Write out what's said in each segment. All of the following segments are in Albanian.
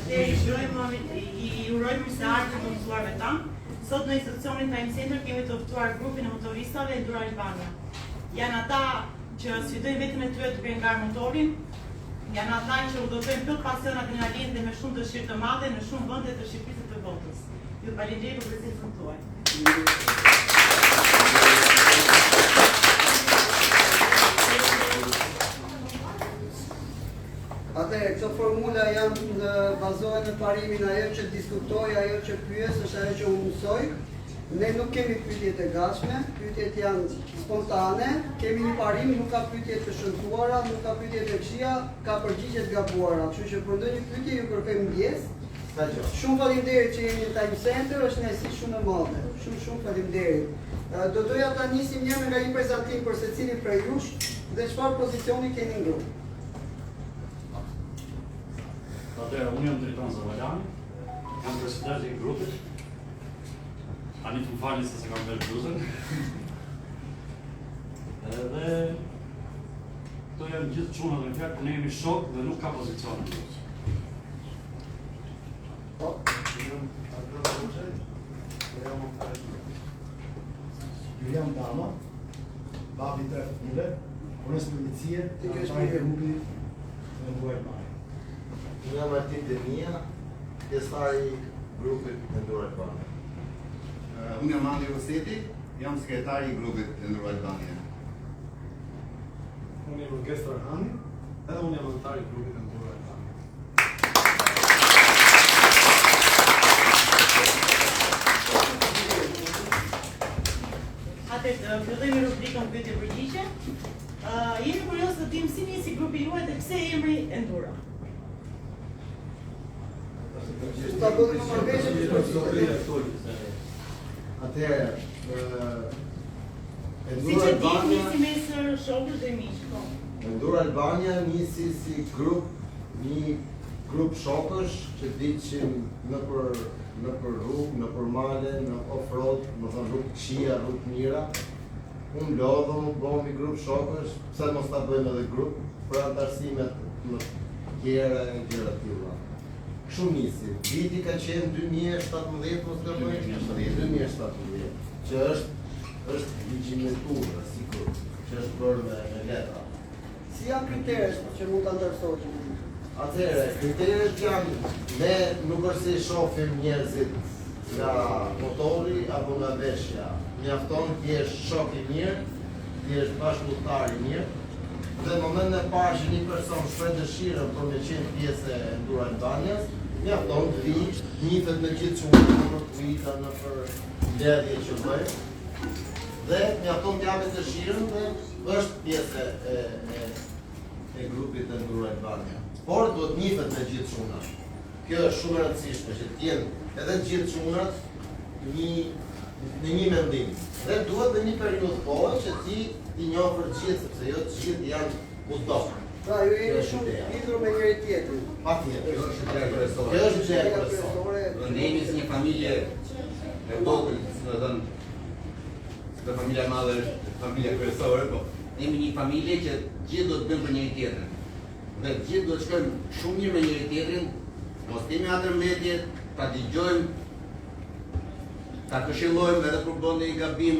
Atëherë i urojmë i urojmë mirëseardhjen të ftuarve tanë. Sot në institucionin Time Center kemi të ftuar grupin e motoristave Enduro Albania. Janë ata që sfidojnë veten e tyre duke ngarë motorin, janë ata që udhëtojnë plot pasion, adrenalinë dhe me shumë dëshirë të madhe në shumë vende të Shqipërisë dhe të botës. Ju falenderoj për prezencën tuaj. Atëherë, këto formula janë në bazohen në parimin ajo që diskutoj, ajo që pyes, është ajo që unë mësoj. Ne nuk kemi pyetje të gatshme, pyetjet janë spontane, kemi një parim, nuk ka pyetje të shëmtuara, nuk ka pyetje të këqija, ka përgjigje të gabuara. Kështu që për ndonjë pyetje ju kërkojmë ndjesë. Shumë faleminderit që jeni në Time Center, është kënaqësi shumë e madhe. Shumë shumë faleminderit. Do doja ta nisim një me nga një prezantim për secilin prej jush dhe çfarë pozicioni keni në grup. Atëherë, unë jam Driton Zavalani, jam presidenti i grupit. Tani të më falni se s'e kam vesh bluzën. Edhe këto janë gjithë çunat me fjalë, por ne jemi shok dhe nuk ka pozicione në grup. Po. Unë jam Agron Hoxhaj, dhe jam anëtar i grupit. Julian Dama, babi i tre fëmijëve, punonjës policie, Ti ke anëtar i shpjegim. grupit Enduro Albania. Unë jam Altin Demia, pjesëtar i grupit Enduro Albania. Uh, Unë jam Andi Roseti, jam sekretari i grupit Enduro Albania. Unë jam Orgest Arhani, edhe unë jam anëtar i grupit Enduro Albania. Atëherë, fillojmë me rubrikën pyetje përgjigje. Uh, jemi kurioz të dim si nisi grupi juaj dhe pse emri Enduro. Ta bëni më marrëveshje që përgjigjet. Atëherë, ë Si Enduro që dim, Albania, nisi mes shokësh dhe miq, po. Enduro Albania nisi si grup, një grup shokësh që diqim nëpër nëpër rrugë, nëpër male, në off-road, më thënë rrugë të këqija, rrugë të mira. U mblodhëm, u bëmë një grup shokësh, pse mos ta bëjmë edhe grup për antarësimet më tjera e gjëra të tilla. Kështu nisi. Viti ka qenë 2017, mos gaboj? 2017. 2017, që është është legjimetuar si grup, që është bërë me, me letra. Si janë kriteret që mund ta ndërsosh? Atëherë, kriteret janë, ne nuk është se i shohim njerëzit nga motori apo nga veshja. Mjafton të jesh shok i mirë, të jesh bashkëudhëtar i mirë, dhe në momentin e parë që një person shpreh dëshirën për me qenë pjesë e Enduro Albanias, mjafton të vijë, njihet me gjithë çunat nëpër kuita, nëpër mbledhje që bëjmë, dhe mjafton të japë dëshirën dhe është pjesë e, e, e grupit Enduro Albania. Por duhet njihet me gjithë çunat. Kjo është shumë e rëndësishme që të jenë edhe të gjithë çunat një në një mendim. Dhe duhet në një periudhë kohe që ti ti njohësh të gjithë, sepse jo të gjithë janë kudo. Pra, ju jeni Kjo është shumë ideja. lidhur me njëri tjetrin. Patjetër. Kjo është ideja kryesore. Kjo është ideja Ideja kryesore. kryesore. Ne jemi si një familje e vogël, si do të thënë, se familja e madhe është familja kryesore, po ne jemi një familje që gjithë do të bëjmë për njëri tjetrin. Dhe të gjithë do të shkojmë shumë mirë me njëri tjetrin, mos kemi atë mbetje, ta dëgjojmë, ta këshillojmë edhe kur bën një gabim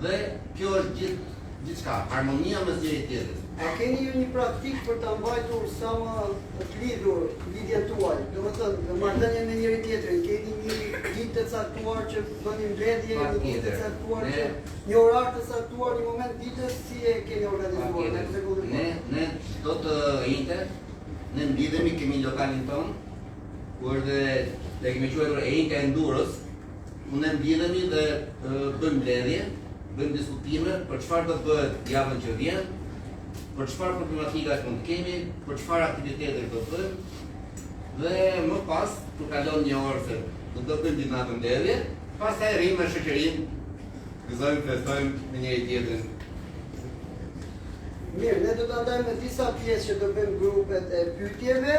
dhe kjo është gjithë gjithçka, harmonia mes njëri tjetrit. A keni ju një praktik për ta mbajtur sa më të lidhur lidhjen tuaj? Domethënë, në marrëdhënie me njëri tjetrin, keni një ditë të caktuar që bëni mbledhje, një ditë të Patjetër. caktuar Ne- që një orar të caktuar, një moment ditës, si e keni organizuar? Patjetër. Në sekondën Ne ne çdo të enjte ne mblidhemi, kemi lokalin ton, ku është dhe ne kemi quajtur e enjte e Endurës, ku ne mblidhemi dhe e, bëjmë mbledhje, bëjmë diskutime për çfarë do të bëhet javën që vjen, për çfarë problematikash mund të kemi, për çfarë aktivitetesh do të bëjmë. Dhe më pas, kur kalon një orë se do të bëjmë gjithë natën mbledhje, pastaj rrim me shoqërinë, gëzojmë, festojmë me njëri tjetrin. Mirë, ne do ta ndajmë në disa pjesë që do bëjmë grupet e pyetjeve.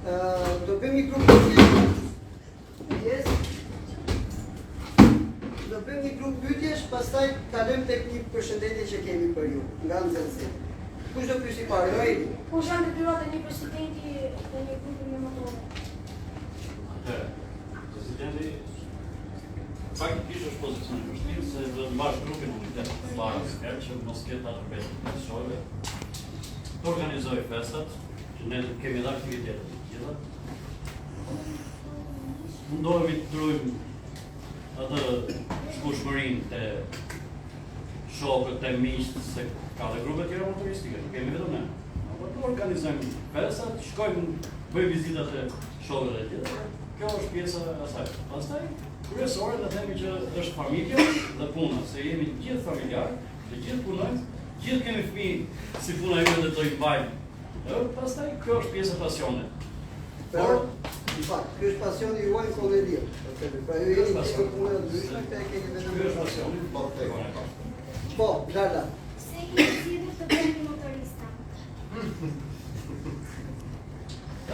Ë, do bëjmë një grup pyetjesh. Pjesë. Do bëjmë një grup pyetjesh, pastaj kalojmë tek një përshëndetje që kemi për ju nga nxënësit. Kush do pyesi parë? Roeli. Kush janë detyrat e një presidenti të një grupi me motorë? pozicion i vështirë se do të mbash grupin unitet para herë që mos ketë atë vetë të shokëve. Të organizoj festat, që ne kemi dhe aktivitete të gjitha. Mundohemi të ruajmë atë shkueshmërinë te shokët, te miqtë, se ka dhe grupe tjera motoristike, nuk kemi vetëm ne. Apo të organizojmë festat, shkojmë, bëjmë vizitat e shokëve të gjitha. Kjo është pjesa e asaj. Pastaj, kryesore ne themi që është familja dhe puna, se jemi të gjithë familjar, të gjithë punojmë, gjithë kemi fëmijë si puna jote dhe do i mbajmë. Ë, pastaj kjo është pjesa e pasionit. Por, në fakt, ky është pasioni juaj në kohën e lirë. Po themi, pra ju jeni gjithë punë të ndryshme, këtë e keni vetëm Ky është pasioni. Po, tek. Po, Lala. Pse keni zgjedhur të bëheni motorista?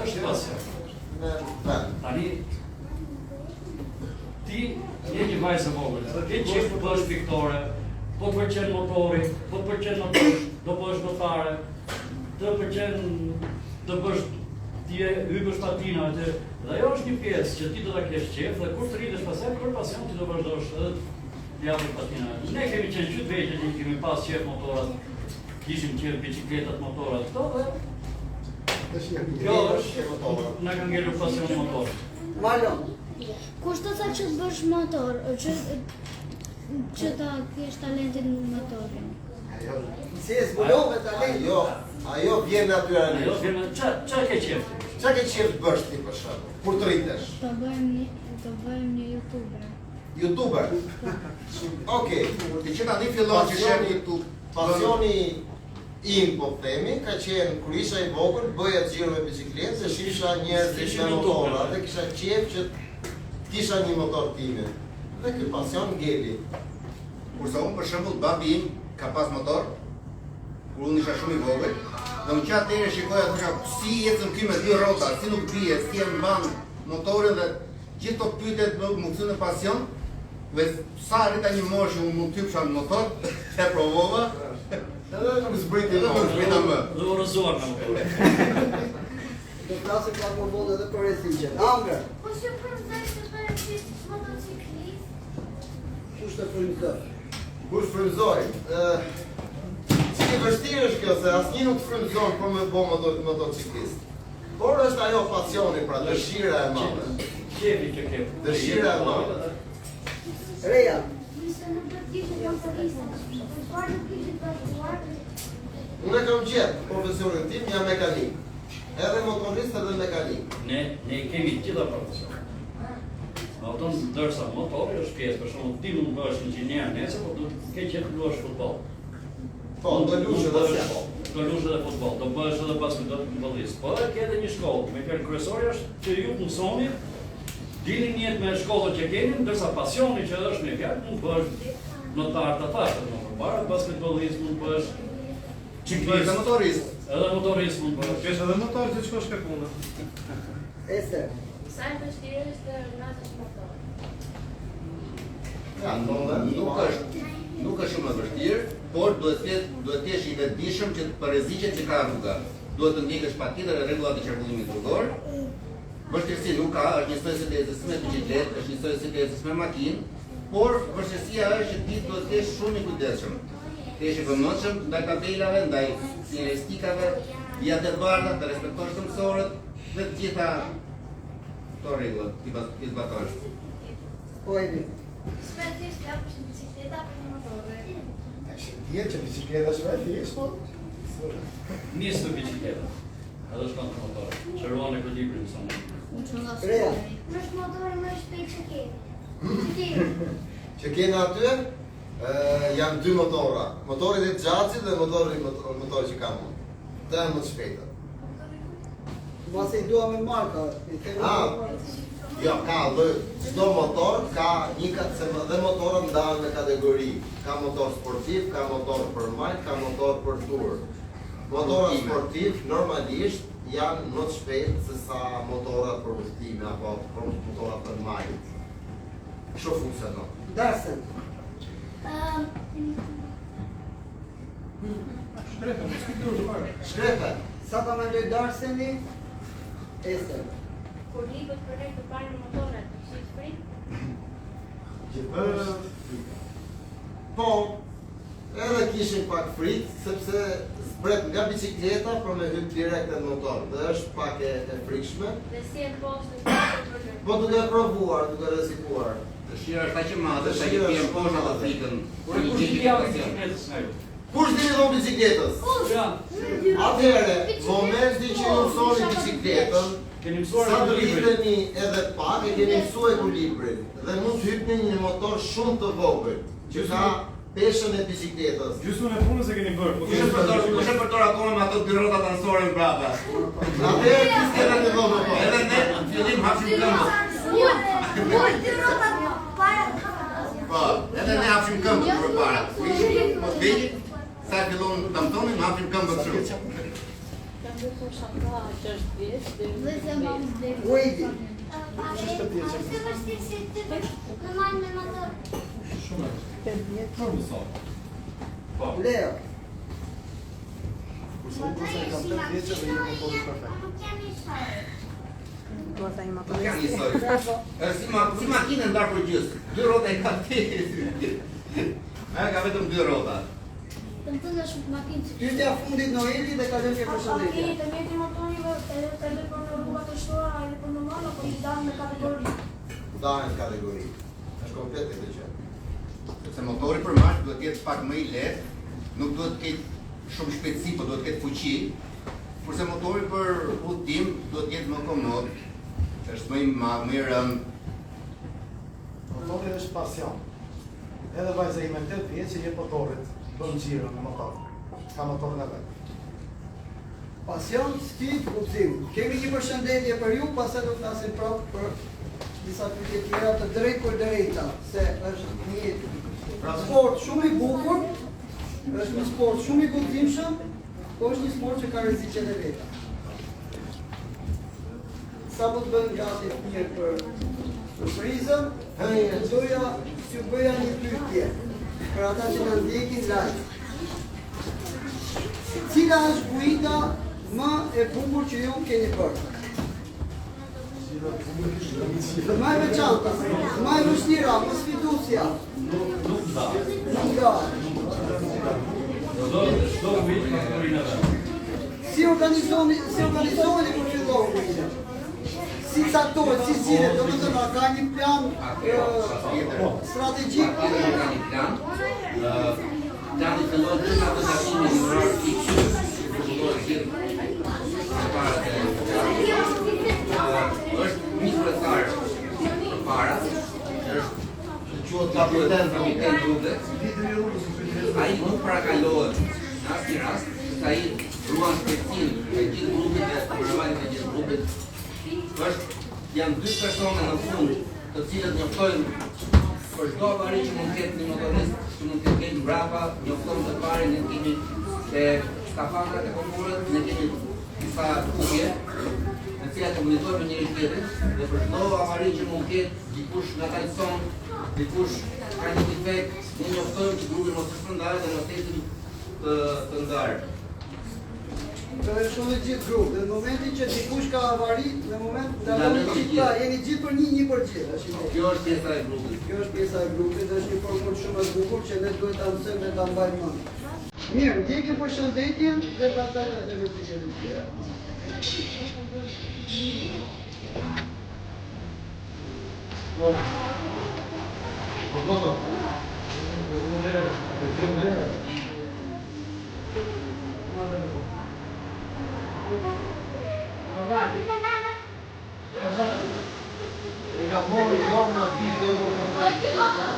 Është pasion. Me vend. Tani ti je një vajzë e vogël, ke qejf të bësh piktore, po të pëlqen motori, po të pëlqen motor, do bësh notare, të pëlqen të bësh ti e hypësh patina aty. Dhe ajo është një pjesë që ti do ta kesh qejf dhe kur të rritesh pastaj për pasion ti do vazhdosh edhe të japësh patina. Ne kemi qenë që të vegjël që kemi pas qejf motorat, kishim qejf bicikletat, motorat, këto dhe kjo është na ka ngelur pasioni motorit. Marlon. Kush të tha që të bësh motor, që që ta kesh talentin në motorin? Si e zbulove talentin? Ajo, ajo vjen natyralisht. Ajo vjen ça ça ke qejf ti? Ça ke qejf të bësh ti për shembull? Kur të rritesh? Të bëhem një të bëhem një youtuber. YouTuber. Okej. Ti që tani fillon që sheh në YouTube. Pasioni im po themi ka qenë kur isha i vogël bëja xhiro me biçikletë dhe shihsha njerëzit Ishin me YouTube, motora dhe kisha qejf që kisha një motor timin. Dhe ky pasion ngeli. Kurse unë për shembull babi im ka pas motor kur unë isha shumë i vogël dhe unë që atëherë shikoja thosha si ecën ky me dy rrota, si nuk bie, si e mban motorin dhe gjithë këto pyetjet më më kthyen në pasion dhe sa arrita një moshë që unë mund të hypsha në motor, e provova, Edhe nuk zbriti edhe nuk zbrita më. Dhe u rrëzuar nga motori. Do flasim pak më vonë edhe për rreziqet. Amber, Kush ju frymëzoi të bëheni motociklist? kush të frymëzoi? Kush frymëzoi? Ë Si e vështirë është kjo se asnjë nuk frymëzon për me bë motor motociklist. Por është ajo pasioni, pra dëshira e madhe. Qefi që ke. Dëshira e madhe. Reja, Nëse nuk do të kishit motorista, çfarë do kishit vazhduar? Unë e kam gjetë profesionin tim, jam mekanik. Edhe motorist edhe mekanik. Ne ne i kemi të gjitha profesionet. Më kupton, ndërsa motori është pjesë, për shembull, ti mund të bëhesh inxhinier nesër, po duhet të ke qejf të luash futboll. Po, do luash Mund edhe të bëhesh- Do luash edhe futboll, do bëhesh edhe basketbollist. Po edhe ke edhe një shkollë. Me fjalë kryesore është që ju të mësoni dini një jetë me shkollën që keni, ndërsa pasioni që është me fjalë mund të bëhesh notar të thashë më përpara, basketbollist mund të bëhesh Bëhesh edhe çiklist, motorist. edhe motorist mund të bëhesh. Kesh edhe motor që të shkosh ke puna. Ester. Sa e vështirë është të ngasësh motor? Ja, ndodhe. Nuk është nuk është shumë e vështirë, por duhet të jetë duhet të jesh i vetëdijshëm që për rreziqet që ka rruga. Duhet të ndjekësh patjetër rregullat e qarkullimit rrugor. Vështirësi nuk ka, është njësoj si të ecësh me biçikletë, është njësoj si të ecësh me makinë, por vështirësia është që ti duhet të jesh shumë i kujdesshëm. Të jesh i vëmendshëm ndaj tabelave, ndaj sinjalistikave, vijat e bardha, të respektosh këmbësorët dhe të gjitha këto rregullat ti bas- ti zbatosh. Po Evi. S'më e thjesht japësh një bicikleta apo një motor? Tash e dihet që bicikleta është më e thjeshtë, po. Nis me bicikleta. Edhe shkon te motori. Që ruan ekuilibrin sa më. Reja. Është motori më i shpejtë që kemi. Që kemi. Që kena aty, ë, janë dy motora. Motori i Xhaxit dhe motori motor, motori që kam unë. Këta janë më të shpejtë. Mbase i dua me marka, i themi. Ah, Jo, ka lloj çdo motor ka një ka se dhe motorët ndahen në kategori. Ka motor sportiv, ka motor për majt, ka motor për tur. Motorat sportiv normalisht janë më të shpejtë se sa motorat për udhëtime apo për motorat për majt. Kështu funksionon. Darsen. Ëm, Shkrepe, mos ki dorë fare. Shkrepe. Sa ta mendoj Darseni? Ester. Kur hipët për herë të parë në motor, atë kishit frikë? Gjithmonë është frika. Po, edhe kishim pak frikë, sepse zbret nga bicikleta për me hyp direkt në motor dhe është pak e, e frikshme. Dhe si e poshtë të të Po duke e provuar, duke rrezikuar. Dëshira është aq e madhe sa që bie poshtë atë frikën. Por kush di ja bicikletës nga ju? Kush di dhon bicikletës? Ja. Atëherë, momenti që ju mësoni bicikletën, Keni mësuar sa të ekuilibrin. rriteni edhe pak, e keni mësuar ekuilibrin dhe mund të hypni në një motor shumë të vogël, që ka peshën e bicikletës. Gjysmën e punës e keni bërë. Po Kush e përdor, kush e përdor akoma me ato dy rrota anësore mbrapa? Atëherë ti s'ke nevojë më po. Edhe ne në fillim hapshim këmbët. Po, edhe ne hapshim këmbët përpara. Kur ishim mos vegjël, sa e fillon ta mësonin, hapshim këmbët kështu. Kam bërë për shaka 6 vjeç deri në 10. Uedi. Është vështirë si të në mal me motor. Shumë. Për mëson. Po. Leo. Kurse unë pastaj kam 8 vjeçe dhe një motor perfekt. Nuk jam i saj. Nuk janë njësoj. Është si ma, si makinë ndarë për gjysmë. Dy rrota e ka ti. Ajo ka vetëm dy rrota. Të më thënë është makinë që Pyetja e fundit Noeli dhe kalojmë ke përshëndetja. Të njëjtin motor edhe edhe për në rruga të shtuara edhe për në mal apo i ndahen me kategori? Ndahen kategori. Është komplet këtë gjë. Sepse motori për mal duhet të jetë pak më i lehtë, nuk duhet të ketë shumë shpejtësi, po duhet të ketë fuqi. Kurse motori për udhtim duhet të jetë më komod, është më i madh, më i rënd. Motori është pasion. Edhe vajza ime 8 vjeç i jep motorit, bën xhiro me motor. Ka motorin e vet. Pasion, sfidë, guxim. Kemi një përshëndetje për ju, pastaj do të flasim prapë për disa pyetje tjera të drejtë për drejta, se është një sport shumë i bukur, është një sport shumë i guximshëm, po është një sport që ka rreziqet e veta. Sa po të bëhen gati fëmijët për surprizën, do doja t'ju bëja një pyetje për ata që na ndjekin live. Cila është guida më e bukur që ju keni bërë? Më e veçanta, më e vështira, më sfidusja. Nuk nuk ndahet. Nuk ndahet. Çdo çdo vit kategorinë e vet. Si organizoni, si organizoheni kur fillon guida? Si caktohet, si zgjidhet, do të thënë, a ka një plan strategjik? Patjetër ka një plan. Ë, Plani fillon që nga të takimi në orar fiks, që përfundohet gjithë përpara të Ë, është një kryetar përpara, që është Që quhet kapiten kapiten rruge. Ai nuk parakalohet në asnjë rast, sepse ai ruan shpejtësinë e gjithë grupit dhe përmbajtjen e gjithë grupit. Është janë dy persona në fund, të cilët njoftojnë për çdo avari që mund të ketë një motorist, që mund të ketë mbrapa, njofton të parin, ne kemi te skafandrat e komurët, ne kemi disa kufje, në cilat komunikojmë me njëri tjetrin dhe për çdo avari që mund të ketë, dikush nga talson, dikush ka një defekt, ne njoftojmë që grupi mos të shpërndahet dhe mos të ecim të, të ndarë. Të shumë gjithë grup, dhe në momentin që dikush ka avari, në moment ndaloni Ndaloni gjithë, gjithë. pra, jeni gjithë për një, një për gjithë, është ideja. Kjo është pjesa e grupit. Kjo është pjesa e grupit dhe është një formulë shumë e bukur që ne duhet ta mësojmë dhe ta mbajmë mend. Mirë, ndjekim përshëndetjen dhe pastaj do të pyetjet e tjera. Po. Po po. E ka morë dorë në video.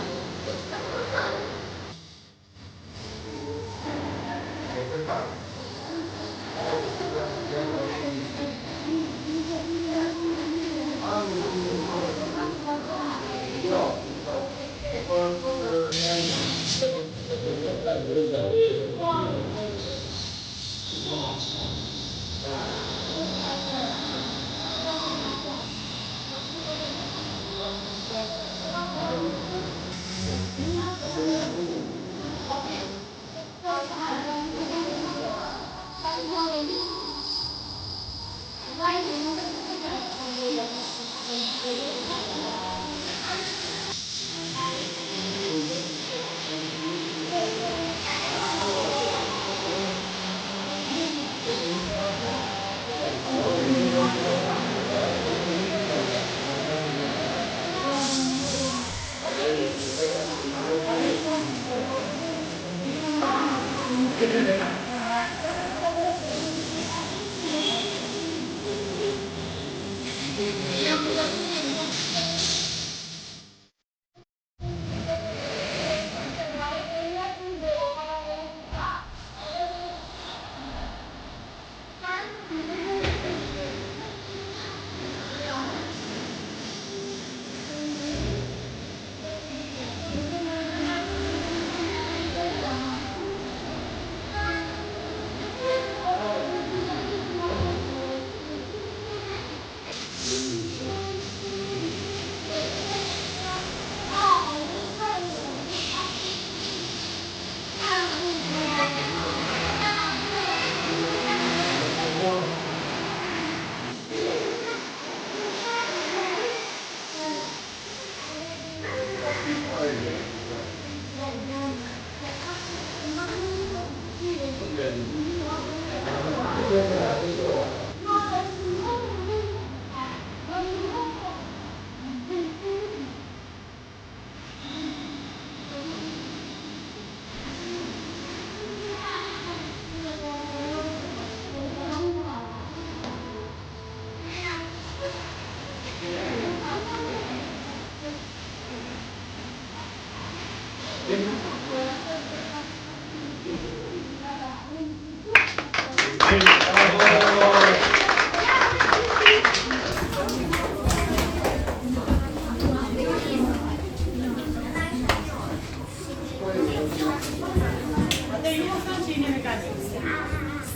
Atëherë ju më thënë që jeni mekanik.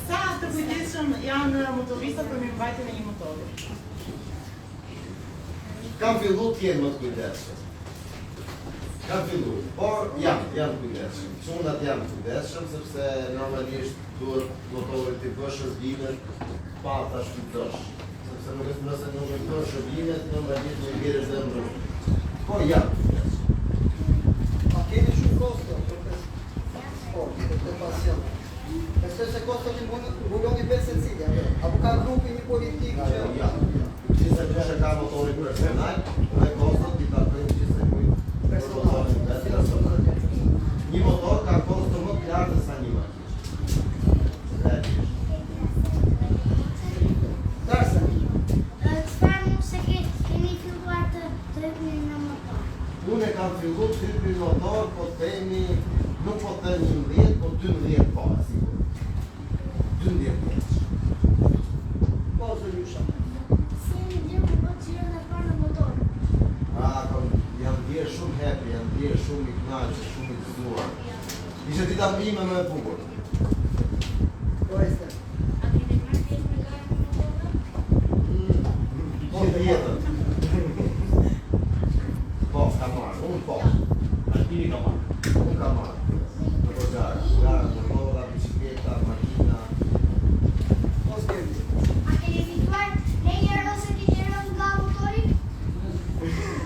Sa të kujdesshëm janë motoristët për mirëmbajtjen e një motori? Kam fillu të jenë më të kujdesshëm. Kam fillu, por janë, janë të kujdesshëm. Çunat janë të kujdesshëm sepse normalisht duhet motorit t'i bësh shërbimet pa ta shfrytëzosh. Sepse nuk është nëse nuk i bën shërbimet, normalisht do i ngelesh dhe në rrugë. Po janë të kujdesshëm. A keni shumë kosto për këtë sport, për këtë pasion? Besoj se kostot i mbuloni vetë secili, apo? Apo ka grupi një politikë që Jo, jo. Gjithsekush e ka motorin personal dhe kostot i takojnë gjithsekujt për Personal. motorin vet personal. Një motor ka kosto më të lartë se sa një makinë. Realisht. Darsa, Çfarë mund se ke, keni filluar të të hypni në motor? Unë e kam fillu të hypi në motor, po themi, nuk po them 11, po 12 po, e sigurt. 12 vjeç. po Zonjusha. Si jeni ndjerë kur bëtë xhiron e parë në motor? A, kam, jam ndjerë shumë happy, jam ndjerë shumë i kënaqur, shumë i gëzuar. Ishte dita ime më e bukur. Po Ester. A keni marrë pjesë në gara me motorra? Gjithë jetën. Po, kam marrë, unë po. Altini ka marrë. Unë kam marrë. Në për gara, gara, motora, bicikleta, makina. Po Skendi. A keni fituar ndonjëherë ose keni rënë nga motori?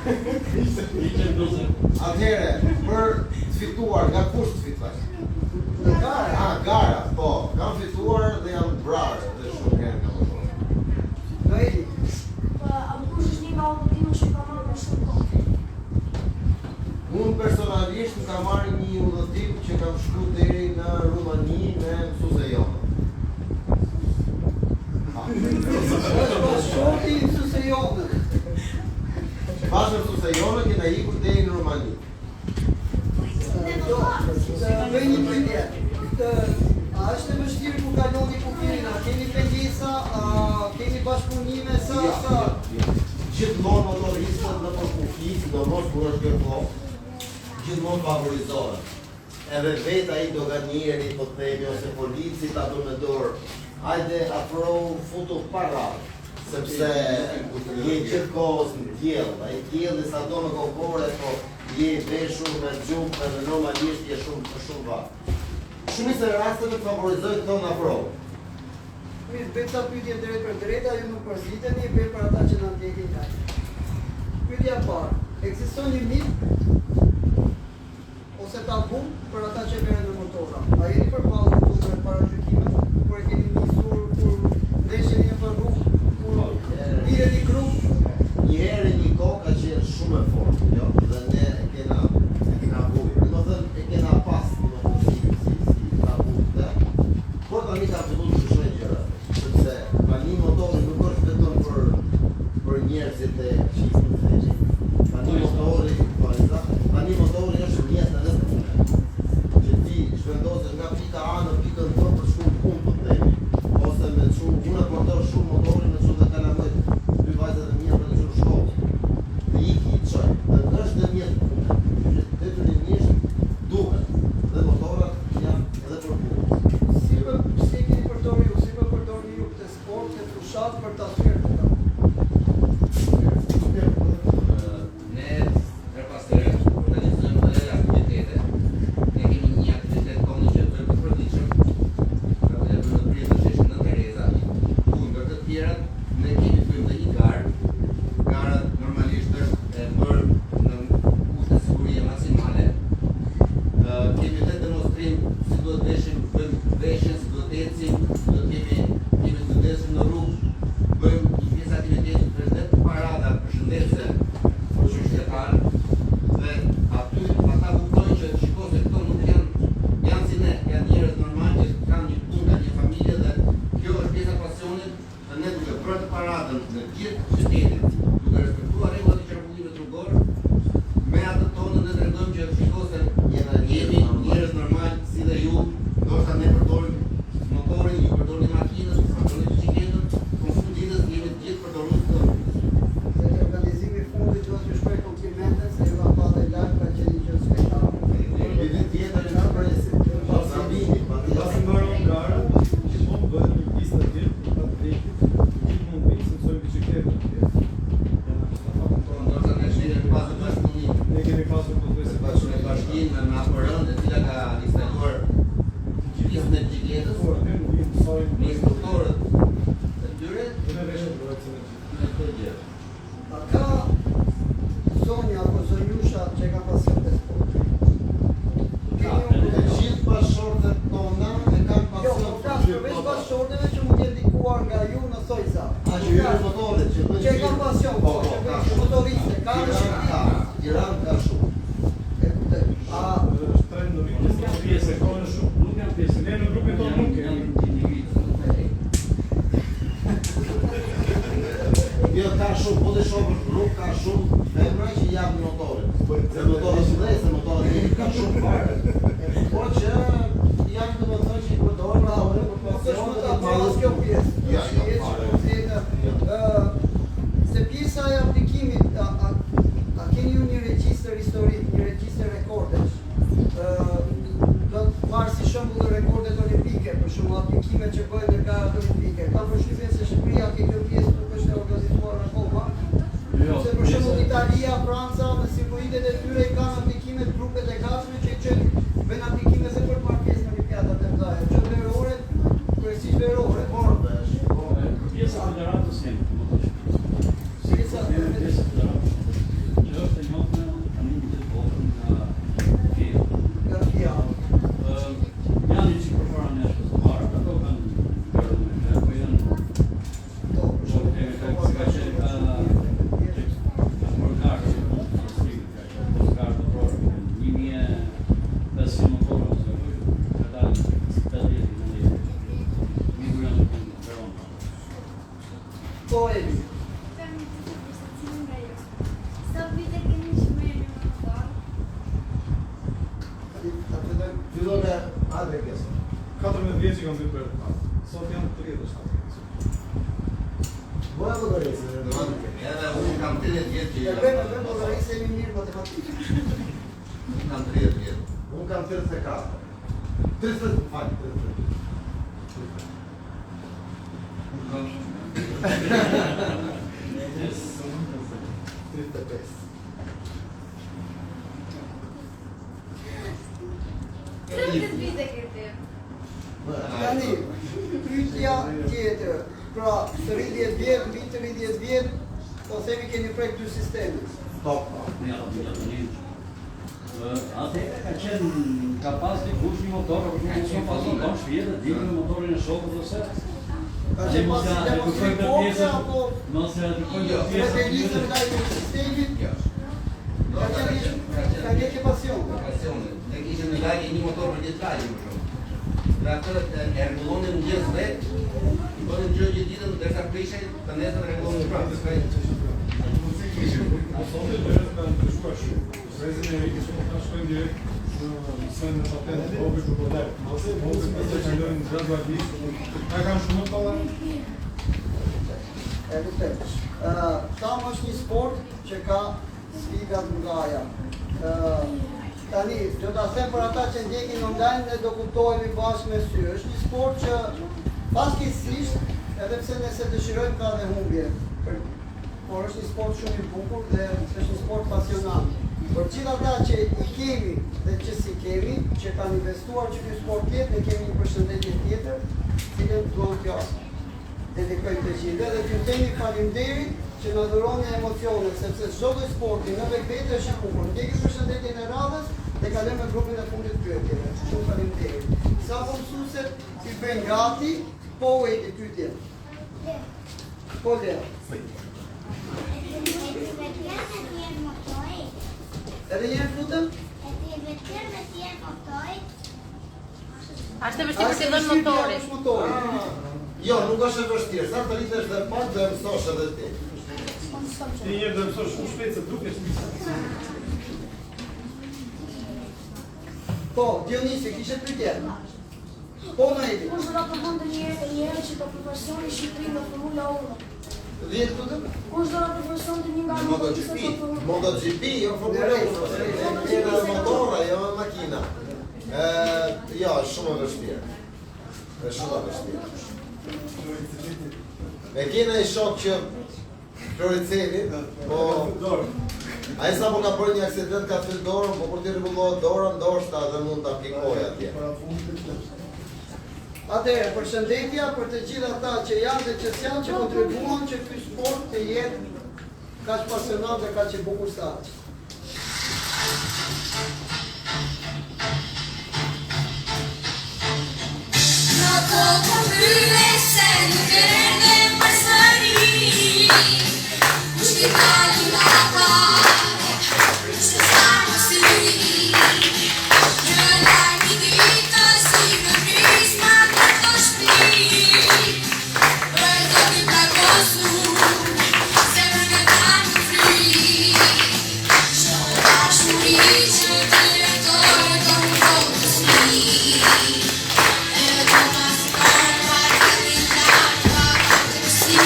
Ishte bluzë. Atëherë, për të fituar, nga kush të fitoj? Në gara. Ah, gara, po, kam fituar dhe jam vrarë dhe shumë herë nga motori. Noeli. Po, a kush është një nga udhëtimet që ka marrë më shumë kohë? Unë personalisht më kam marrë një udhëtim që kam shku deri në Rumani me mësuese jonë. Është pas shorti i mësuese jonë. Bashkë me mësuese jonë kena ikur deri në Rumani. Jo, të bëj një pyetje. Të, a është e vështirë kur kaloni kufirin? A keni pengesa? A keni bashkëpunime? Sa Jo, sa? jo. Gjithmonë motoristët në për kufi, sidomos kur është kjo kohë, gjithmonë favorizohen. Edhe vetë ai doganieri, po të themi, ose polici ta bën me dorë, hajde afrohu, futu pa radhë, sepse je gjithë kohës në diell, ai dielli sa do në kokore, po je i veshur me xhup edhe normalisht je shumë shumë vapë. Shumicën e rasteve të favorizojnë thonë afrohu. Mirë, bëj ca pyetje drejt për drejta, ju nuk përziteni, bëj për ata që na ndjekin live. Pyetja e parë, ekziston një mit ose tabu për ata që merren me motora? A jeni përballur këtu me paragjykime kur e keni nisur, kur ndesheni në rrugë, kur dileni grup? Një herë një kohë ka qenë shumë e fortë, jo? Dhe ne e kena e kena vujë. Do të thënë e kena pas, domethënë si si si tabu këtë. Por tani ka filluar të ndryshojnë gjërat, sepse tani motori nuk është vetëm për për njerëz. njerëzit e këqij po të themi. Tani motori, po e tani motori është mjet edhe pune. Që ti zhvendosesh nga pika A në pikën B për të shkuar në punë, po të themi. Ose me çu, unë e përdor shumë motorin me çu dhe kalamajt, dy vajzat e mia për të çu në shkollë. Dhe iki i çoj. Dhe është dhe mjet pune. Që detyrimisht duhet. Dhe motorat janë edhe për punë. Si po si e keni përdorur ju, si po përdorni ju këtë sport, këtë fushat për ta thyer këtë? Ne her pas here organizojmë dhe aktivitete. Ne kemi një aktivitet tonë që bëjmë të përditshëm. Pra ne bëjmë në prirë të sheshin Nënë Tereza, ku ndër të tjerat ne kemi bëjmë dhe një garë. Gara normalisht është e bërë në kushte sigurie maksimale. Kemi dhe demonstrim si duhet veshim, bëjmë veshjen, si duhet ecim, si duhet kemi kemi të kujdesshëm në rrugë, bëjmë një pjesë aktivitetit është dhe parada përshëndetëse për qytetarët dhe aty ata kuptojnë që shiko se këto nuk janë janë si ne, janë njerëz normal që kanë një punë, kanë një familje dhe kjo është pjesa e pasionit dhe ne duke bërë të paradën në gjithë qytetin, duke respektuar rregullat e qarkullimit rrugor, me atë tonën ne tregojmë që shiko se jemi njerëz normal si dhe ju, ndoshta ne përdorim motorin, ju përdorni makinën, ju përdorni biçikletën, por në fund ditës jemi të gjithë përdorues të rrugës. Dhe te organizimi i fundit dua t'ju shpreh komplimente se ju kam pa dhe live ka qenë një gjë spektakël. Vitin tjetër na presim. Sabini, patjetër. Pasi mbaron gara, gjithmonë bëhet një pistë atje, atletit, gjithmonë vinë se mësojnë biçikletën atje. Janë ato stafat Po, ndoshta ne kemi pasur bashkëpunim. Ne kemi pasur pothuajse Me bashkinë, me me APR-n, e cila ka instaluar pistën e biçikletës, Po, aty në vinë mësojnë me instruktorët e tyre, dhe me veshët mbrojtëse me gjithë. me këtë gjë. A ka zonja apo zonjusha që ka pasion të sportit? Keni Të gjithë bashkëshortet tona e kanë Jo, pasion. po flas përveç bashkëshorteve që mund jenë ndikuar nga ju në thojza. A që hyrin motorit, që bëjnë Që e kanë xhiro. pasion, Po, po, që po, ka bëjnë shumë. motoriste, ka në Tiranë Shqipëri. ka, Tiranë ka shumë. E kuptoj. A Është trend në rritje, Nuk janë pjesë, se kanë shumë. nuk janë pjesë. Ne në grupin tonë nuk kemi. Janë individë. Jo, ka shumë, po të shohësh në rrugë ka shumë femra që japin motorin. Se motorët dhe se motorët i ka shumë fare. Por që janë domethënë që i përdorin motorin për nuk është pasion më dhe ta për marrë as kjo pjesë. Jo, jo, Pjesë që fare. po zgjidhet, ë, se pjesa e aplikimit, a, a, a keni ju një regjistër historik, një regjistër rekordesh? Ë, do të marr si shembull rekordet olimpike, për shembull aplikimet që bëhen në garat olimpike. Kam përshtypjen se Shqipëria ke kjo pjesë nuk është e organizuar akoma. Jo, Se për shembull Italia, Franca në cirkuitet e tyre i kanë aplikimet grupet e gatshme që i çojnë bëjnë aplikime se për të marrë pjesë në olimpiadat e mëdha. Që verore, kryesisht verore, Por, vesh, po. Pjesa e federatës jemi, motoçiklist. Pjesa Jemi pjesë e federatës, që është e njohur tani në gjithë botën nga FIA. nga FIA. Janë një çik përpara nesh kosovarët, ato kanë garë me ne, po janë Po, për po shembull, kemi ka ka qenë ka ka bërë garë fantastike, ka qenë po garë botërore, 1500 motorë ose ka dalë 80 90. Miku janë të Verona. Po Edi. Kam një pyetje për secilin nga ju. Sa vite keni që merreni me motor? Tani ta fillojmë. Fillon me Adre Keso. 14 vjeç që kam hyrë për të parë. Sot jam 37 vjeç. Bëja llogarisë. Domethënë, edhe unë kam 30 vjet që E bëjmë, e bëjmë llogarisë se jemi mirë matematikë. Unë kam 30 vjet. Unë kam 34. 30, më fal, 32. Unë kam 35. 30 vite ke ti. Tani, pyetja tjetër. Pra, 30 vjet, mbi 30 vjet, po themi keni prek dy sisteme. Top. Ja, ja, tani. Atëherë ka qenë, ka pas dikush një motor, apo nuk ka pas motor, shpije dhe dimë me motorin e shokut ose Ka qenë mos pas ja demonstrim edukojnë këtë force pjesën, apo mos ja edukojnë Jo. këtë pjesën. rebelizëm ndaj sistemit? Jo. Ka qenë ka qenë pasion. Pasioni. Ne kishim në lagje një motor për gjithë lagjen për shembull. Dhe atë e e rregullonin në mëngjes vet, i bënin gjë gjithë ditën ndërsa prishej, të nesër rregullonin prapë. direkt në mësojnë me patentë të vogël për po del. Vogël pastaj kalojnë gradualisht. A kanë shumë kollaj? E kuptoj. Ë, thamë është një sport që ka sfida të mëdha. Ë, tani do ta them për ata që ndjekin online, ne do kuptohemi bashkë me sy. Është një sport që fatkeqësisht, edhe pse nëse dëshirojmë ka dhe humbje, për, por është një sport shumë i bukur dhe është një sport pasionant. Për gjithë ata që i kemi dhe që s'i kemi, që kanë investuar që ky sport të jetë, ne kemi një përshëndetje tjetër, cilën duam t'ja dedikojmë të gjithëve dhe t'ju themi faleminderit që na dhuroni emocione, sepse çdo lloj sporti në vetvete është i bukur. Ndjekim përshëndetjen e radhës dhe kalojmë me grupin e fundit të pyetjeve. Shumë faleminderit. Sa po mësueset t'i bëjnë gati, po u e pyetje. Po Lea. Edhe një herë lutem? A është e vështirë për t'i dhënë motorin? Motorin. Jo, nuk është e vështirë. Sa të rritesh dhe pak do e mësosh edhe ti. Ti një herë do e mësosh shumë shpejt se dukesh. Po, Dionisi, kishe pyetje? Po, Noeli. Kush do ta provonte një herë një herë që të përfaqësoni Shqipërinë në Formula 1? Dhjetë lutem? Kush do ta përfaqësonte një nga MotoGP, motoristët në Formula MotoGP, jo Formula 1, MotoGP, me motorra, jo me makina. Ë, jo, është shumë e vështirë. Është shumë e vështirë. E kena i shok që Floricelli, po ai sapo ka bërë një aksident ka thyr dorën, po kur ti rregullohet dora, ndoshta edhe mund ta aplikojë atje. Atëherë, përshëndetja për të gjithë ata që janë dhe që s'janë që kontribuan që ky sport të jetë kaq pasionant dhe kaq i bukur sa është. Në kokë mbylle se nuk erdhe përsëri. Kush ti kali nata, kush të tha në sy. Një lajm i ditës i më brisma në të shpi. Për të t'i plagosur, zemrën e ka në frikë. Shumë dashuri që të jetoj do më botës mi. E do pas pa të lart pa katërsi.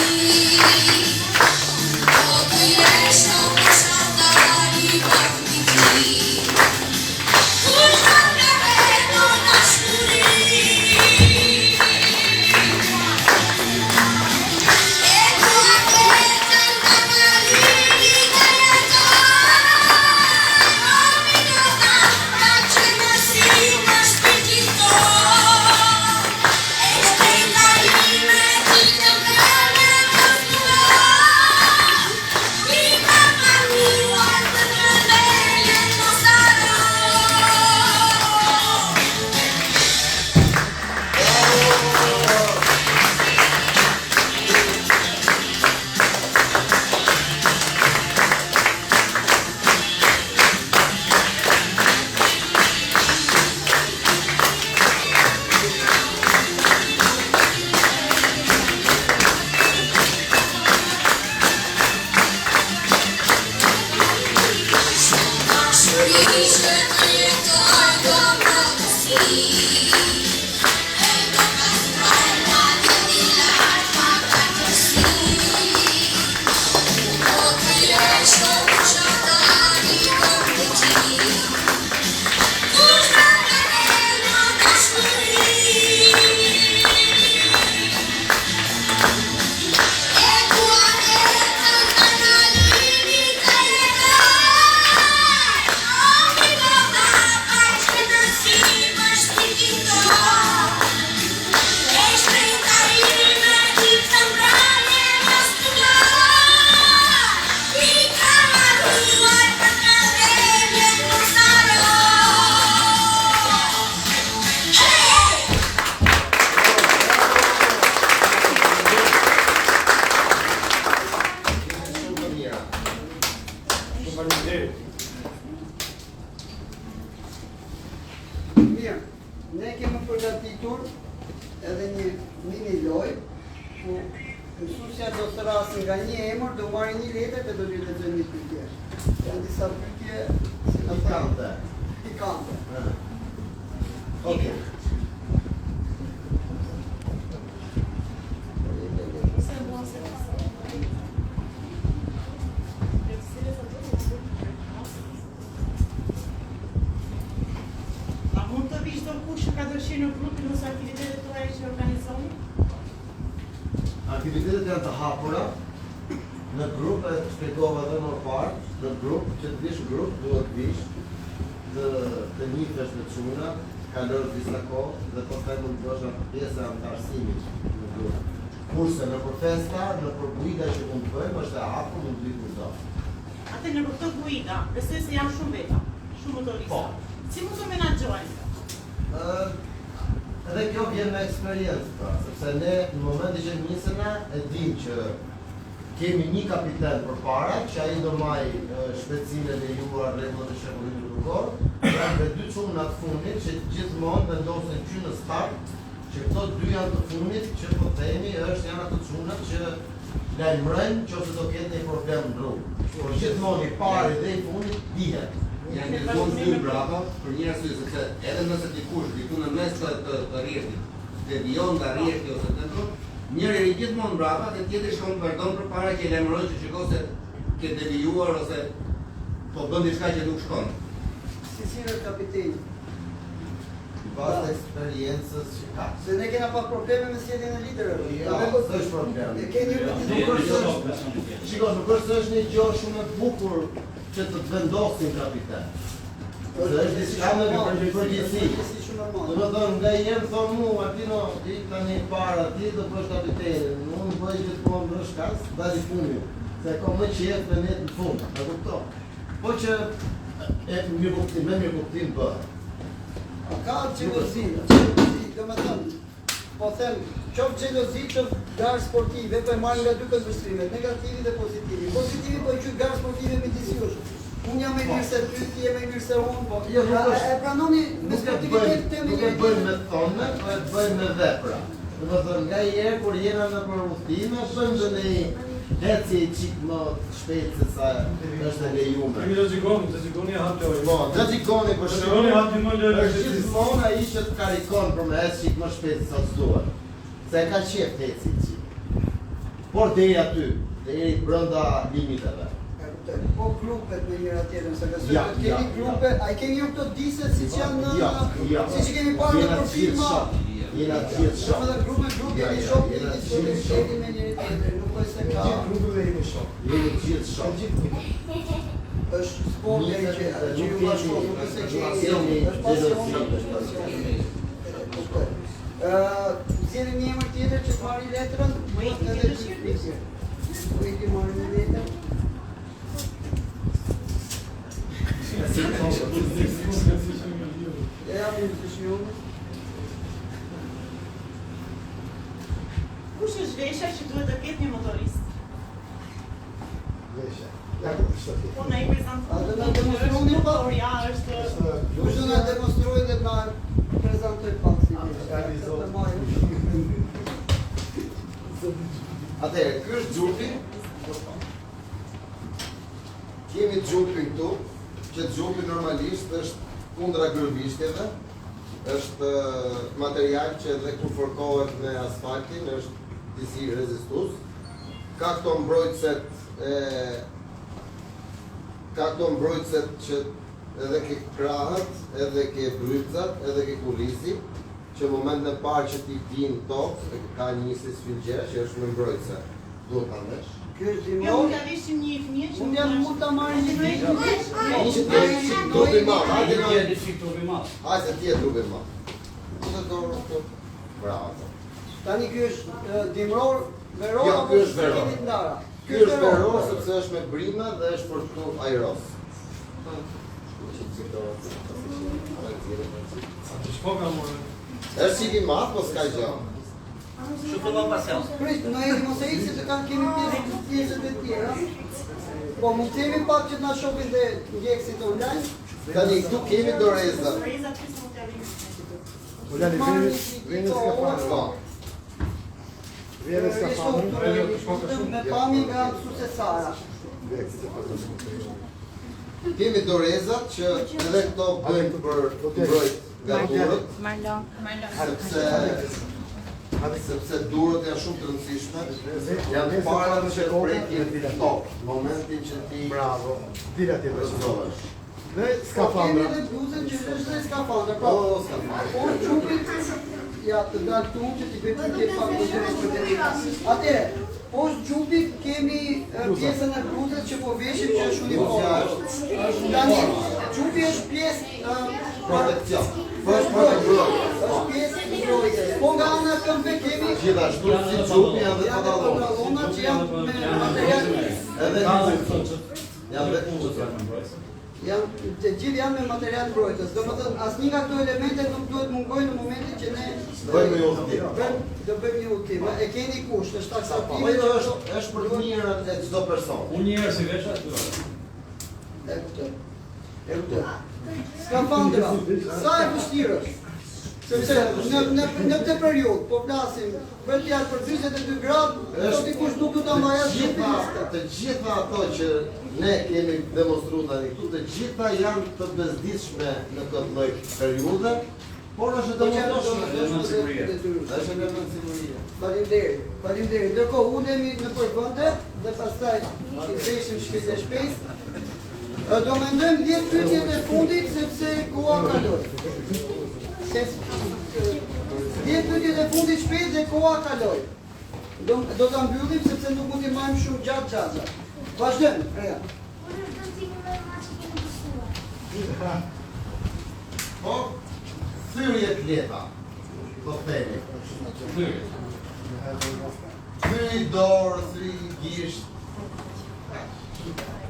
Do të jesh në pushatar i vendit tim. Kush do të vetë dashuri? E dua vetëm nga malini të jetoj. O minota, pa qenësi në shpirtin tonë. E shtrejta ime ti të mbrëmje mos dua. Mi ka paguar për të velen mos harro. Dashuri që të jetoj do plotësi. E do pas trajma të lart pa katërsi. Do të jesh në pushatar i vendit tim. Kush do të vënë dashuri? E dua vetëm nga nalini të jetoj. O minota, pa qenësi më shpirtin tonë. E shtrejta ime ti të mbrëmje mos dua. Mi ka marruar për të vemje mos harro. Hey! Shumë të mira. Shumë faleminderit. Mirë, ne kemi përgatitur edhe një mini lojë ku mësuesja do të rrasë nga një emër, do marrë një letër dhe do t'ju lexojë një pyetje. Janë disa pyetje si na tha, Pikante. pikante. Okej. A mund të vijë çdokush që ka dëshirë në grupin ose aktivitetet tuaja që organizoni? Aktivitetet janë të hapura në grup, e shpjegova edhe më parë, në grup, që të vish në grup, duhet të vish të të njifesh me çuna, të kalosh disa kohë dhe pastaj mund të bësh atë pjesë e anëtarësimit në grup. Kurse nëpër festa, nëpër guida që mund të bëjmë, është e hapur, mund të vijë kushdo. Atë nëpër këto guida, besoj se janë shumë veta, shumë motorista. Po. Si mund të menaxhohen? Ë edhe kjo vjen me eksperiencë, pra, sepse ne në momentin që nisena e dim që kemi një kapiten përpara që ai do maj shpejtësinë e lejuar, rregullat e qarkullimit rrugor, janë dhe dy çuna të fundit që gjithmonë vendosen që në start që këto dy janë të fundit që po themi është janë ato çunat që lajmërojnë nëse do ketë një problem në rrugë. Por gjithmonë i pari dhe i fundit dihet. Janë gjithmonë dy brapa për një arsye sepse edhe nëse dikush diku në mes të të, të rrjeshtit devijon nga rrjeshti ose tenton, njëri rri gjithmonë brapa dhe tjetri shkon vazhdon përpara që e lajmëron që shiko se ke devijuar ose po bën diçka që nuk shkon. Si zgjidhet kapiteni? Në bazë të eksperiencës që ka. Se ne kena pak probleme me zgjedhjen e liderëve. Jo, s'është problem. Ne keni Jo, nuk është se është, shiko, nuk është se është një gjë shumë e bukur që të të vendosin kapiten. Se është diçka me përgjegjësi. Do të thonë, nga i jem thonë mu, Martino, ti tani para ti do bësh kapitenin. Unë bëj gjithmonë në shkas, dali fundit. Se ka më qejf me net në fund, e kupton? Po që e mirëkuptim, me mirëkuptim bëhet. A ka xhelozi, xhelozi, domethënë, po them, qoftë xhelozi, qoftë garë sportive, po e marrim nga dy këndvështrimet, negativi dhe pozitivi. Pozitivi po e quaj garë sportive midis jush. Unë jam më i mirë se ty, ti je më i mirë se unë, po. Jo, nuk është. E pranoni me Nuk e sportivitet bëjmë, të nuk e bëjmë me thonë, po e bëjmë me vepra. Do të thënë, nga i herë kur jena në për udhëtime, bëjmë dhe ne ecje i çik më shpejt se sa është e lejuar. Kemi Xhaxhi Goni, Xhaxhi Goni e hap lojën. Po, Xhaxhi Goni për Xhaxhi shembull. Goni hap gjithmonë lojën e Është gjithmonë ai që të karikon për me ecë çik më shpejt se sa s'duhet. Se e ka qejf të ecë çik. Por deri aty, deri brenda limiteve. E kuptoj. Po grupet me njëra tjetrën, se besoj Ja, që keni ja, grupe, a i keni ju këto dise siç janë në Ja, ja. siç i kemi parë Jena në të gjithë filma? shok. Jena të gjithë shok. Domethënë grup me grup Ja, jeni ja, shok, jena jeni të gjithë shok. shok me njëri tjetrin, nuk është se Të ka. gjithë grupeve jemi shok. Jemi të gjithë shok. Të gjithë njëjtë. Është sporti ai që që ju bashkon, nuk është se keni, Kemi është pasion, xhelozi. është pasion. E kuptoj. Ë, zgjedhim një emër tjetër që të marri letrën, Ueti, edhe ke dy dëshirë? pyetje. Ueti marrë një letër. E japim të. Kush është veshja që duhet të ketë një motorist? Veshja. Ja ku është aty. Po na i prezanton. A do na demonstroni pak? Motoria është Kush do na demonstrojë dhe na prezantoj pak si veshja. Realizo. Të marrim. Atëherë, ky është xhupi. Kemi xhupin këtu, që xhupi normalisht është kundra gërvishtjeve, është material që edhe kur fërkohet me asfaltin është disi rezistues. Ka këto mbrojtëset e ka këto mbrojtëset që edhe ke krahët, edhe ke brypcat, edhe ke kurrizi, që në momentin e parë që ti di në tokë, e ka një si sfingjer që është me mbrojtëse. Duhet ta vesh. Ky është Jo, dimror. mund ta veshim një fëmijë që Mund jam mund ta marrim një fëmijë. Po, që ti je çik trupi i madh, hajde Ti na. je çik trupi i madh. Hajde se ti je trupi i madh. Ku të dorë këtu? Bravo. Tani ky është e, dimror, veror Jo, apo ky është veror. keni të ndara? Ky është veror sepse është me brima dhe është për tu ajros. Shko ka more. Është çik i madh, po s'ka gjë. Kështu fillon pasion. Prit, në e mos e ikë se të kanë kemi pjesë pjesët e tjera. Po mund të jemi pak që të na shohin dhe ndjekësit online. Tani këtu kemi doreza. Doreza që s'mund t'ja vim. Ulani vjen vjen s'ka Po. fanë. Vjen s'ka fanë. Me pamje nga Suse Sara. Kemi dorezat që edhe këto bëjnë për të mbrojt Nga durët. Marlon. Sepse sepse durët janë shumë të rëndësishme. Janë të parat që prekin tokë, në momentin që ti Bravo. Dil atje tash. rrëzohesh. Dhe Po kemi skafandra. edhe bluzën që është dhe skafandra. Pra, Po, skafandra. Po xhupit ja të dal këtu unë që t'i bëj pyetje pak më drejt për drejt. Atëherë, poshtë xhupit kemi e, pjesën e bluzës që po veshim që është uniforma. Tani, xhupi është pjesë e, Protekcion. Po është mbrojtje. Është pjesë mbrojtje. Po nga ana e këmbëve kemi Gjithashtu si xhupi janë dhe janë dhe pantallonat. pantallonat që janë me material Edhe këpucët. Janë dhe këpucët. janë të gjithë janë me material mbrojtës. Domethënë asnjë nga këto elemente nuk duhet mungojë në momentin që ne Bëjmë një udhëtim. Bëjmë do bëjmë një udhëtim. E keni kusht, është Po taksative jo që është është për të mirën e çdo personi. Unë një herë si vesha, aty. E kuptoj. E kuptoj. Skafandra, sa e vështirë është? Sepse në në në këtë periudhë po flasim, bëhet fjalë për 42 gradë, do dikush nuk do ta mbajë Të as gjitha, xhupin. të gjitha ato që ne kemi demonstruar tani këtu, të gjitha janë të bezdisshme në këtë lloj periudhe, por është e Po që janë domosdoshme. domosdoshme dhe detyrueshme. Është element sigurie. Faleminderit. Faleminderit. Ndërkohë ulemi në përvende dhe pastaj i veshim shpejt e shpejt. Ë, Do mendojmë 10 pyetjet e fundit sepse koha kaloi. Se 10 pyetjet e fundit shpejt dhe koha kaloi. Do do ta mbyllim sepse nuk mund t'i marrim shumë gjatë gjatë. Vazhdojmë, Rea. Unë është dëmtimi më i madh që keni pësuar. Po, thyrje të lehta, po themi. Thyrje. Thyri dorë, thyri gisht.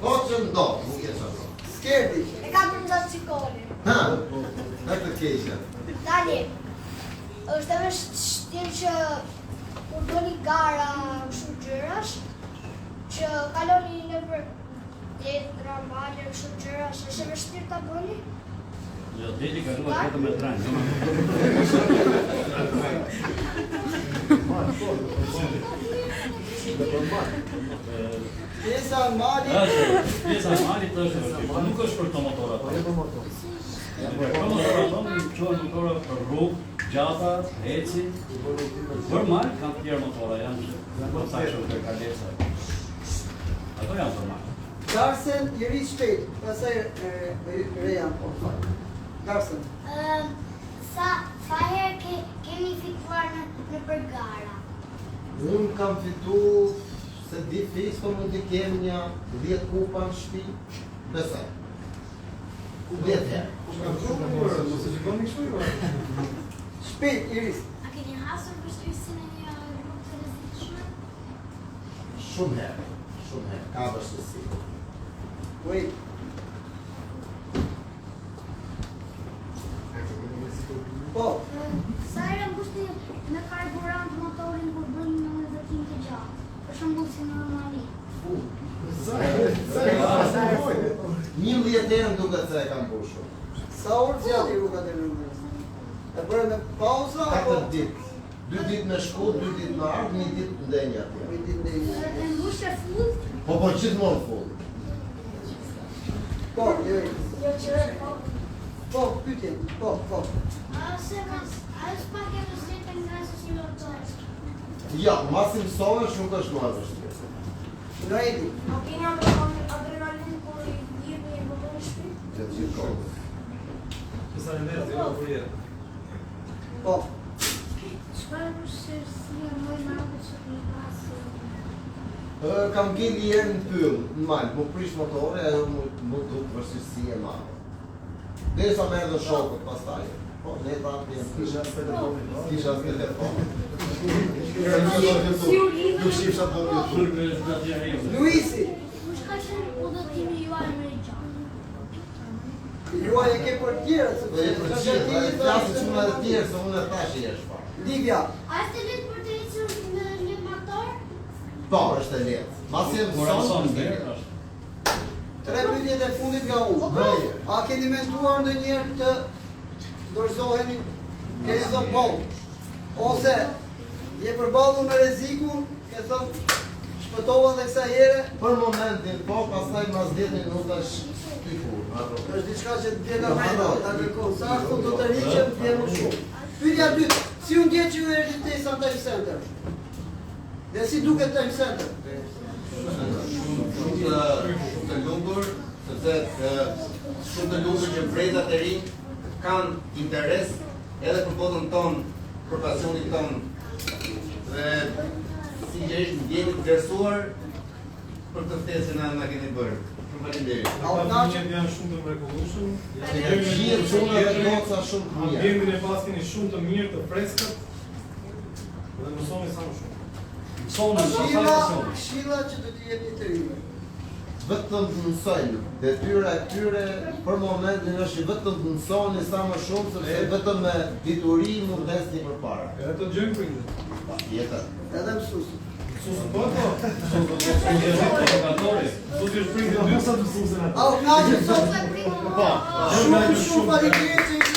Po që ndodh, nuk e çfarë. Skerdi. E kam për motocikolin. Ha, ha të keqen. Tani, është e vështirë që kur bëni gara kështu gjërash, që kaloni nëpër det, male, kështu gjërash, është e vështirë ta bëni? Jo, deti kaluar vetëm me tren. jo me- Pjesa e malit. Është, pjesa e malit është e vështirë, po nuk është për këto motora. Po jo për motor. Për këto motora tonë quhen motora për rrugë, gjata, ecin. Për mal kanë të tjerë motora, janë që posaçëm për kalesa. Ato janë për mal. Darsen i ri shpejt, pastaj e, e, Rejan, po fal. Darsen. Ëm, sa sa herë ke, keni fituar në në për gara? Unë kam fitu, se di fiks, po mund t'i kem një 10 kupa në shtëpi, besoj. 10 herë. Mos e shikoni kështu jo. Shpejt, Iris. A keni hasur vështirësi në një rrugë të rrezikshme? Shumë herë, shumë herë, ka vështirësi. Wait. Po, Sa herë mbushni me karburant motorin kur bëni një udhëtim të gjatë? Për shembull si në Romani. 11 herë më duket se e kam mbushur. sa orë zgjati rruga deri në Romani? E bëre me pauza apo 4 ditë. 2 ditë me shku, 2 ditë me ardh, një ditë ndenja atje. një ditë ndenjë? E mbushë full? Po po gjithmonë full. Po, jo. Jo që po. Po, pyetjen. Po, po. A se mas, a është pak e vështirë të ngrasësh një motor? Jo, masi mësohesh nuk është më e vështirë. Noedi. A keni adrenalin adrenalin kur i lidhni motorin në shtëpi? Gjatë gjithë kohës. Sa e merr jo për jetë. Po. Çfarë vështirësia më e madhe që keni pasur? Ë, kam ngel një herë në pyll, në mal, më prish motori, ajo më më duk vështirësi e madhe. Derisa më erdhën shokët pastaj. Po, ne ta atje. S'kisha as telefonin, po. S'kisha as telefon. Si u lidhën? Nuk shifsha po YouTube. Luisi, Kush ka qenë udhëtimi juaj më i gjatë? juaj e ke për tjerët Po e sepse për çfarë gjithë, ti ai i flasin thashë çuna të tjerë, se unë e thash i herë parë. Livia, A është e lehtë për të ecur në një motor? Po, është e lehtë. Masi e Kur e mëson, mëson është e mirë, lehtë. është. tre pyetjet e fundit nga unë. Bëje. A keni menduar ndonjëherë të dorëzoheni? Keni thënë po. Ose je përballur me rrezikun, ke thënë Shpëtova dhe kësaj here? Për momentin po, pastaj mas 10 minutash iku. Është diçka që të vjen nga brenda, ta kërkon. Sa ashtu do të rriqem, të vjen më shumë. Pyetja e dytë, si u ndje që ju erdhi te Sun Time Center? Dhe si duket Time Center? Shumë shumë të shumë të lumtur, sepse shumë të lumtur që brezat e rinj kanë interes edhe për botën tonë, për pasionin tonë. Dhe sinqerisht ndjehemi të vlerësuar për këtë ftesë që na na keni bërë. Shumë faleminderit. Ata janë shumë të mrekullueshëm. Janë gjithë çuna dhe goca shumë të mirë. Ambientin e paskeni shumë të mirë, të freskët. Dhe mësoni sa më shumë. Mësoni, Këshilla, këshilla që do t'i jepni të rinjve. Vetëm të mësojnë. Detyra e tyre për momentin është që vetëm të mësoni sa më shumë sepse vetëm me dituri mund të ecni përpara. Edhe të dëgjojnë prindët. Patjetër. Edhe mësuesit. Mësuesit po po. Mësuesi është prindi i dytë. A u kënaqët sot? Po. Shumë shumë faleminderit që ishit.